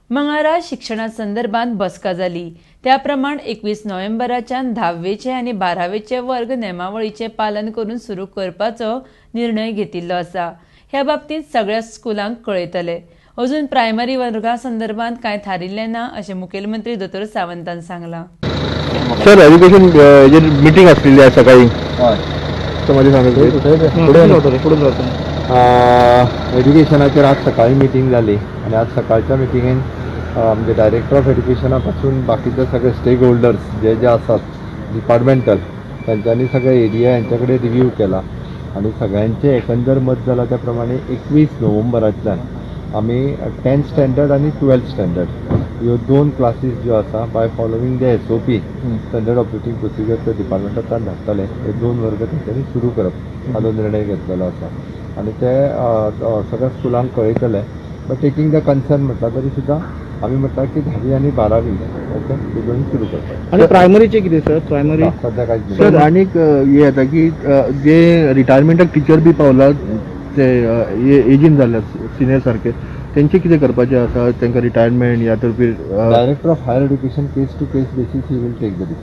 मंगळारा शिक्षणा संदर्भात बसका जाली. त्या प्रमाण 21 नोव्हेंबराच्यान 10वेचे आनी 12वेचे वर्ग नेमावळीचें पालन करून सुरू करपाचो निर्णय घेतिल्लो आसा. ह्या बाबतींत सगळ्या स्कुलांक कळयतले. अजून प्रायमरी वर्गा संदर्भात कांय थारिल्लें ना, अशें मुखेलमंत्री दोतोर सावंतान सांगलां. सर, एज्युकेशन हेजेर मिटींग आसलेली आयज सकाळी. हय. तो म्हाजें सांगता. फुडें वता. एज्युकेशनाचेर आज सकाळी मिटींग जाली आनी आज सकाळच्या मिटिंगेन म्हणजे डायरेक्टर ऑफ एज्युकेशना पासून बाकीचे सगळे स्टेक होल्डर्स जे जे आसात डिपार्टमेंटल, तांच्यांनी सगळे एरिया यांच्या कडेन रिव्यू केला आनी सगळ्यांचें एकंदर मत जाला त्या प्रमाणे 21 नोव्हेंबरांतल्यान आमी 10th standard आनी 12th standard ह्यो दोन क्लासीस ज्यो आसा, by following the SOP, standard operating procedure, ते डिपार्टमेंटांतल्यान धाडटले. हे दोन वर्ग तेंच्यांनी सुरू करप हाजो निर्णय घेतलेलो आसा आनी ते अ, अ, सगळ्या स्कुलांक कळयतले. बट टेकींग the concern म्हटलां तरी सुद्दां आमी म्हटलां की 10वी आनी 12वी, ओके, ते दोन सुरू करपाक. आणि प्रायमरीचे कितें सर, प्रायमरी? ना, सध्या कांयच सर, नाही. आनीक हे येता की जे रिटायरमेंटाक टिचर बी पावला, ते एजीन जाल्या सिनियर सारके, तेंचे कितें करपाचें आसा? तांकां रिटायरमेंट या तर Director of Higher Education, case to case basis, he will take the decision.